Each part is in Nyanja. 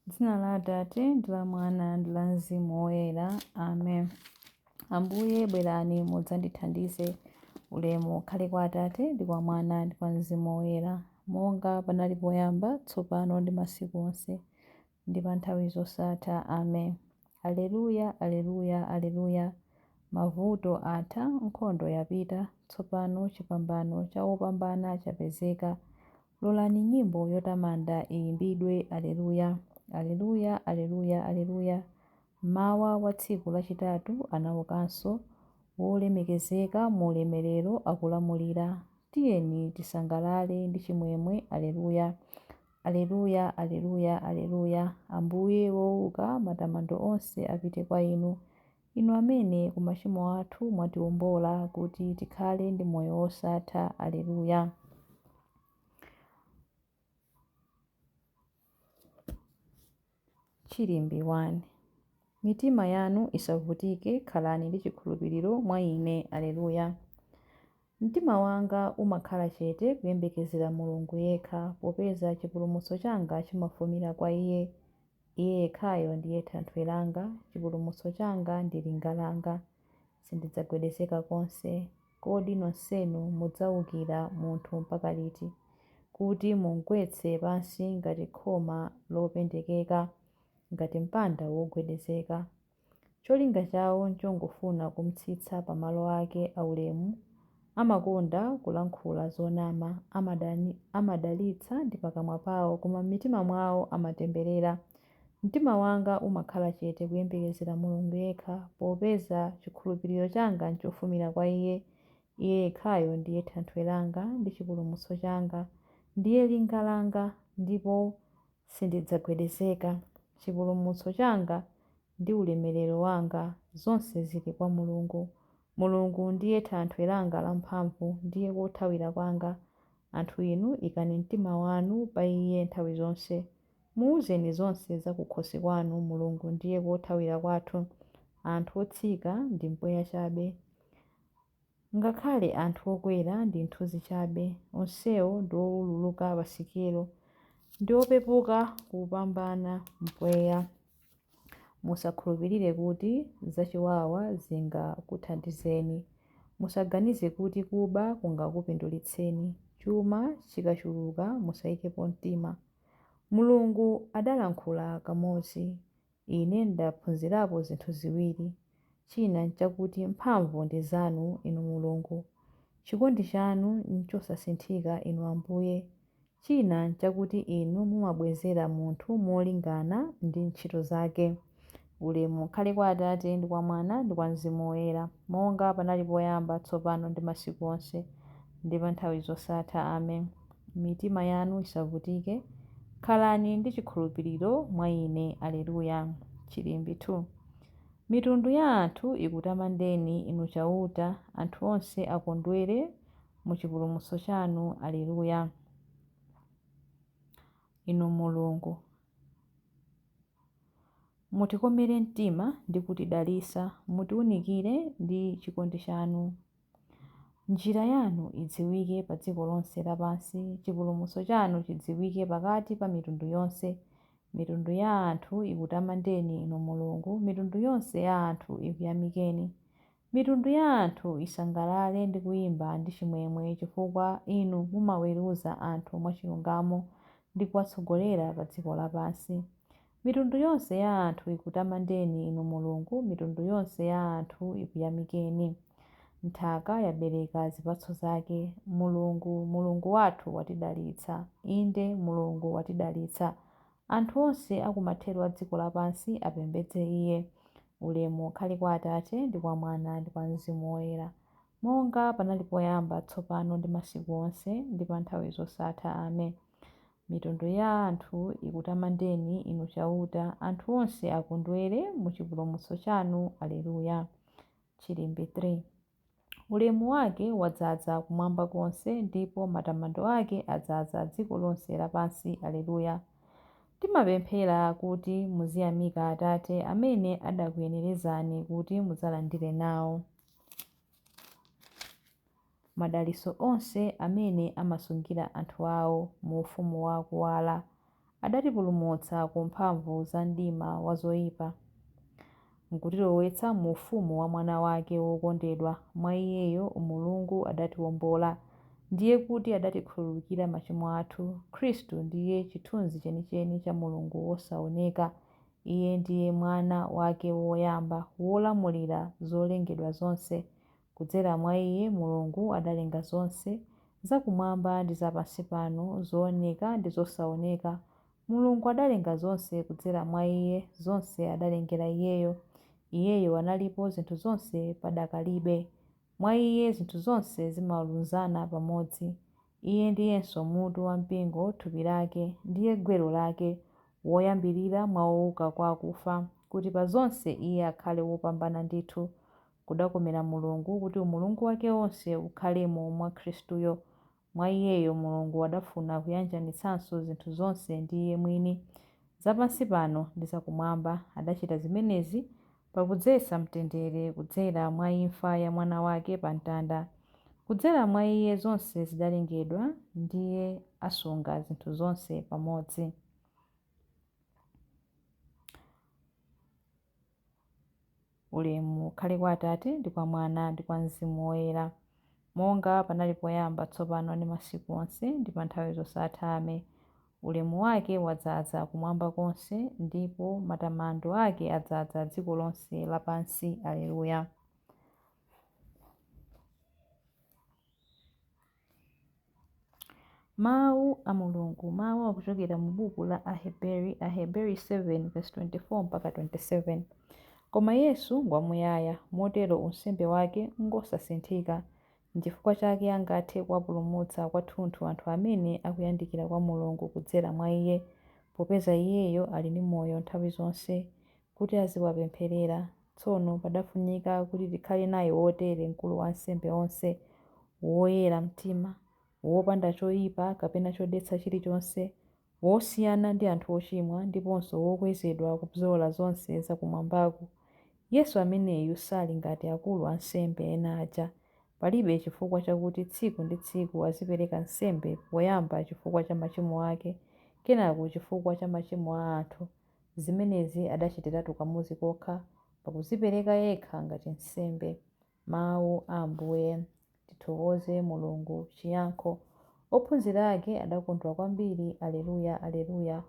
Dzina la Atate ndi la Mwana ndi la Mzimu Woyera. Amen. Ambuye bwerani mudzandithandize. Ulemu ukhale kwa Atate ndi kwa Mwana ndi kwa Mzimu Woyera, monga panali poyamba, tsopano ndi masiku onse, ndi pa nthawi zosatha. Amen. Aleluya, aleluya, aleluya. Mavuto atha, nkhondo yapita, tsopano chipambano cha wopambana chapezeka. Lolani nyimbo yotamanda iyimbidwe, Aleluya! Aleluya, Aleluya, Aleluya! Mmawa wa tsiku lachitatu anaukanso, wolemekezeka mu ulemerero akulamulira. Tiyeni tisangalale ndi chimwemwe, Aleluya! Aleluya, Aleluya, Aleluya! Ambuye wouka, matamando onse apite kwa Inu, Inu amene ku machimo athu mwatiwombola kuti tikhale ndi moyo wosatha. Aleluya. Chilimbi 1. Mitima yanu isavutike, khalani ndi chikhulupiriro mwa Ine. Aleluya. Mtima wanga umakhala chete kuyembekezera Mulungu yekha, popeza chipulumutso changa chimafumira kwa Iye. Iye yekhayo ndiye thanthwe langa, chipulumutso changa ndi linga langa. Sindidzagwedezeka konse. Kodi nonsenu mudzaukira munthu mpaka liti, kuti mumgwetse pansi ngati khoma lopendekeka, ngati mpanda wogwedezeka? Cholinga chawo n'chongofuna kum'tsitsa pamalo ake aulemu. Amakonda kulankhula zonama. Amadalitsa ndi pakamwa pawo, koma m'mitima mwawo amatemberera. Mtima wanga umakhala chete kuyembekezera Mulungu yekha, popeza chikhulupiriro changa n'chofumira kwa Iye. Iye yekhayo ndiye thanthwe langa ndi chipulumutso changa, ndiye linga langa, ndipo sindidzagwedezeka. Chipulumutso changa ndi ulemerero wanga, zonse zili kwa Mulungu. Mulungu ndiye thanthwe langa lamphamvu, ndiye kothawira kwanga. Anthu inu, ikani mtima wanu pa Iye nthawi zonse. Muuzeni zonse za kukhosi kwanu, Mulungu ndiye kothawira kwathu. Anthu otsika ndi mpweya chabe. Ngakhale anthu okwera ndi nthunzi chabe, onsewo ndi owululuka pa sikelo, ndi opepuka kupambana mpweya. Musakhulupirire kuti zachiwawa zingakuthandizeni, musaganize kuti kuba kungakupindulitseni. Chuma chikachuluka musaikepo mtima. Mulungu adalankhula kamodzi, Ine ndaphunzirapo zinthu ziwiri. China nchakuti mphamvu ndi zanu, Inu Mulungu. Chikondi chanu nchosasinthika, Inu Ambuye. China nchakuti Inu mumabwezera munthu molingana ndi ntchito zake. Ulemu ukhale kwa Atate ndi kwa Mwana ndi kwa Mzimu Woyera, monga panali poyamba, tsopano ndi masiku onse, ndi pa nthawi zosatha. Amen. Mitima yanu isavutike, khalani ndi chikhulupiriro mwa Ine. Alleluia. Chilimbi 2. Mitundu ya anthu ikutamandeni, Inu Chauta, anthu onse akondwere mu chipulumutso chanu. Alleluia. Inu Mulungu, mutikomere mtima ndi kutidalitsa, mutiwunikire ndi chikondi chanu. Njira yanu idziwike pa dziko lonse lapansi, chipulumutso chanu chidziwike pakati pa mitundu yonse. Mitundu ya anthu ikutamandeni, Inu Mulungu, mitundu yonse ya anthu ikuyamikeni. Mitundu ya anthu isangalale ndi kuyimba ndi chimwemwe, chifukwa Inu mumaweruza anthu mwachilungamo ndi kuwatsogolera pa dziko lapansi. Mitundu yonse ya anthu ikutamandeni, Inu Mulungu, mitundu yonse ya anthu ikuyamikeni. Nthaka yabereka zipatso zake. Mulungu, Mulungu wathu watidalitsa. Inde, Mulungu watidalitsa. Anthu onse a kumathero a dziko lapansi apembedze Iye. Ulemu ukhale kwa Atate, ndi kwa Mwana, ndi kwa Mzimu Woyera, monga panali poyamba, tsopano, ndi masiku onse, ndi pa nthawi zosatha. Amen. Mitundu ya anthu ikutamandeni, Inu Chauta, anthu onse akondwere mu chipulumutso chanu. Alleluia. Chilimbi 3. Ulemu wake wadzaza kumwamba konse, ndipo matamando ake adzaza dziko lonse lapansi. Alleluia. Timapemphera kuti muziyamika Atate amene adakuyenerezani kuti mudzalandire nawo madalitso onse amene amasungira anthu awo mu ufumu wa kuwala. Adatipulumutsa ku mphamvu za mdima wa zoipa, nkutilowetsa mu ufumu wa Mwana wake wokondedwa. Mwa Iyeyo Mulungu adatiwombola, ndiye kuti adatikhululukira machimo athu. Khristu ndiye chithunzi chenicheni cha Mulungu wosaoneka. Iye ndiye Mwana wake woyamba, wolamulira zolengedwa zonse. Kudzera mwa Iye Mulungu adalenga zonse, zakumwamba ndi za pansi pano, zooneka ndi zosaoneka. Mulungu adalenga zonse kudzera mwa Iye, zonse adalengera Iyeyo. Iyeyo analipo zinthu zonse padakalibe. Mwa Iye zinthu zonse zimalunzana pamodzi. Iye ndiyenso mutu wa mpingo, thupi lake, ndiye gwero lake, woyambirira mwa ouka kwa akufa, kuti pa zonse Iye akhale wopambana ndithu. Kudakomera Mulungu kuti umulungu wake wonse ukhalemo mwa Khristuyo. Mwa Iyeyo Mulungu adafuna kuyanjanitsanso zinthu zonse ndi Iye mwini, za pansi pano ndi zakumwamba. Adachita zimenezi pakudzetsa mtendere kudzera mwa imfa ya Mwana wake pa mtanda. Kudzera mwa Iye zonse zidalengedwa, ndiye asunga zinthu zonse pamodzi. Ulemu ukhale kwa Atate, ndi kwa Mwana, ndi kwa Mzimu Woyera, monga panali poyamba, tsopano ndi masiku onse, ndi pa nthawi zosatha. Ame. Ulemu wake wadzaza kumwamba konse, ndipo matamando ake adzaza dziko lonse lapansi. Aleluya. Mawu a Mulungu. Mawu akuchokera mu buku la Aheberi, Aheberi 7 verse 24 mpaka 27. Koma Yesu ngwamuyaya, motero unsembe wake ngosasinthika. N'chifukwa chake angathe kuwapulumutsa kwathunthu anthu amene akuyandikira kwa Mulungu kudzera mwa Iye, popeza Iyeyo ali ndi moyo nthawi zonse kuti aziwapempherera. Tsono padafunika kuti tikhale naye wotere Mkulu wa ansembe onse, woyera mtima, wopanda choyipa kapena chodetsa chilichonse, wosiyana ndi anthu ochimwa, ndiponso wokwezedwa kupyola zonse zakumwambaku. Yesu ameneyu sali ngati akulu ansembe ena aja. Palibe chifukwa chakuti tsiku ndi tsiku azipereka nsembe, poyamba chifukwa cha machimo ake, kenako chifukwa cha machimo a anthu. Zimenezi adachitiratu kamodzi kokha, pakudzipereka yekha ngati nsembe. Mawu a Ambuye. Tithokoze Mulungu. Chiyankho. Ophunzira ake adakondwa kwambiri. Aleluya, Aleluya.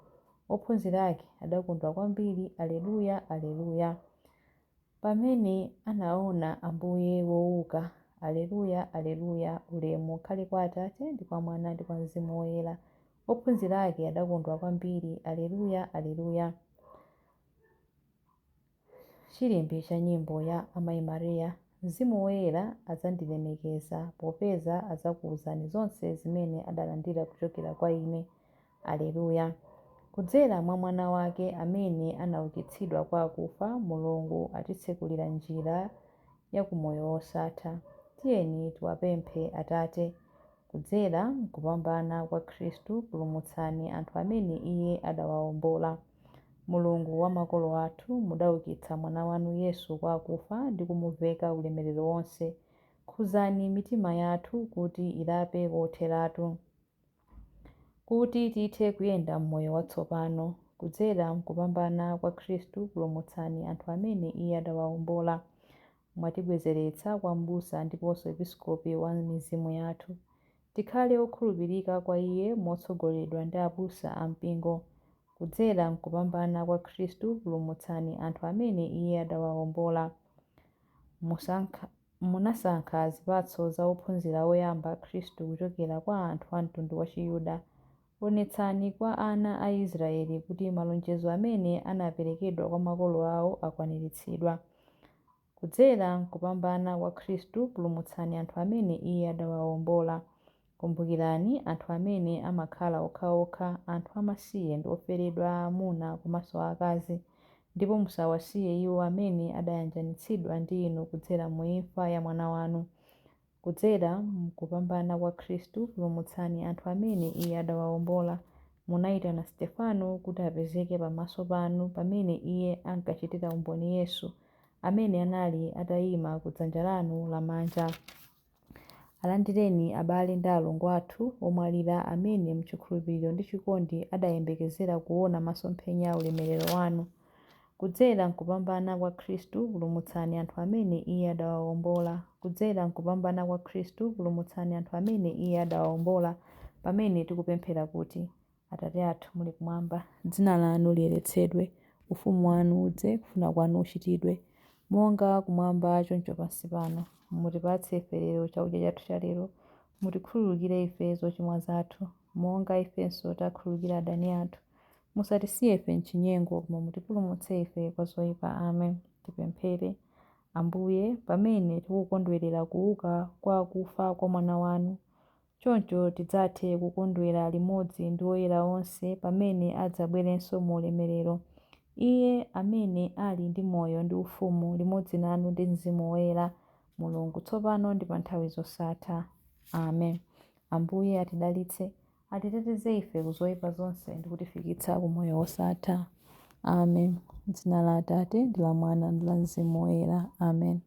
Ophunzira ake adakondwa kwambiri. Aleluya, Aleluya. Pamene anaona Ambuye wouka. Aleluya, Aleluya. Ulemu ukhale kwa Atate, ndi kwa Mwana, ndi kwa Mzimu Woyera. Ophunzira ake adakondwa kwambiri. Aleluya, Aleluya. Chilimbi cha nyimbo ya Amayi Maria. Mzimu Woyera adzandilemekeza, popeza adzakuwuzani zonse zimene adalandira kuchokera kwa Ine. Aleluya. Kudzera mwa Mwana wake amene anaukitsidwa kwa akufa, Mulungu atitsekulira njira ya ku moyo wosatha. Tiyeni tiwapemphe Atate. Kudzera m'kupambana kwa Khristu, pulumutsani anthu amene Iye adawawombola. Mulungu wa makolo athu, mudaukitsa Mwana wanu Yesu kwa akufa ndi kumuveka ulemerero wonse. Khuzani mitima yathu kuti ilape kotheratu, kuti tithe kuyenda m'moyo watsopano. Kudzera m'kupambana kwa Khristu, pulumutsani anthu amene Iye adawawombola. Mwatibwezeretsa kwa m'busa ndiponso episkopi wa mizimu yathu. Tikhale okhulupirika kwa Iye motsogoleredwa ndi abusa a mpingo. Kudzera m'kupambana kwa Khristu, pulumutsani anthu amene Iye adawawombola. Munasankha zipatso za ophunzira oyamba a Khristu kuchokera kwa anthu a mtundu wa Chiyuda. Onetsani kwa ana a Israeli kuti malonjezo amene anaperekedwa kwa makolo awo akwaniritsidwa. Kudzera m'kupambana kwa Khristu, pulumutsani anthu amene Iye adawawombola. Kumbukirani anthu amene amakhala okhaokha, anthu amasiye ndi oferedwa aamuna komanso aakazi, ndipo musawasiye iwo amene adayanjanitsidwa ndi inu kudzera mu imfa ya Mwana wanu. Kudzera m'kupambana kwa Khristu, pulumutsani anthu amene Iye adawawombola. Munayitana Stefano kuti apezeke pamaso panu pamene iye ankachitira umboni Yesu, amene anali atayima ku dzanja lanu lamanja. Alandireni abale ndi alongo athu omwalira amene m'chikhulupiriro ndi chikondi adayembekezera kuona masomphenya a ulemerero wanu. Kudzera m'kupambana kwa Khristu pulumutsani anthu amene Iye adawawombola. Kudzera m'kupambana kwa Khristu pulumutsani anthu amene Iye adawawombola pamene tikupemphera kuti, Atate athu muli kumwamba, dzina lanu liyeretsedwe, ufumu wanu udze, kufuna kwanu kuchitidwe, monga kumwamba choncho pansi pano. Mutipatse ife lero chakudya chathu cha lero. Mutikhululukire ife zochimwa zathu, monga ifenso takhululukira adani athu. Musatisiye ife m'chinyengo, koma mutipulumutse ife kwa zoyipa. Amen. Tipemphere. Ambuye, pamene tikukondwerera kuuka kwa akufa kwa Mwana wanu, choncho tidzathe kukondwera limodzi ndi oyera onse pamene adzabwerenso mu ulemerero. Iye amene ali ndi moyo ndi ufumu limodzi nanu ndi Mzimu Woyera, Mulungu, tsopano ndi pa nthawi zosatha. Amen. Ambuye atidalitse, atiteteze ife ku zoyipa zonse ndi kutifikitsa ku moyo wosatha. Amen. M'dzina la Atate ndi la Mwana ndi la Mzimu Woyera. Amen.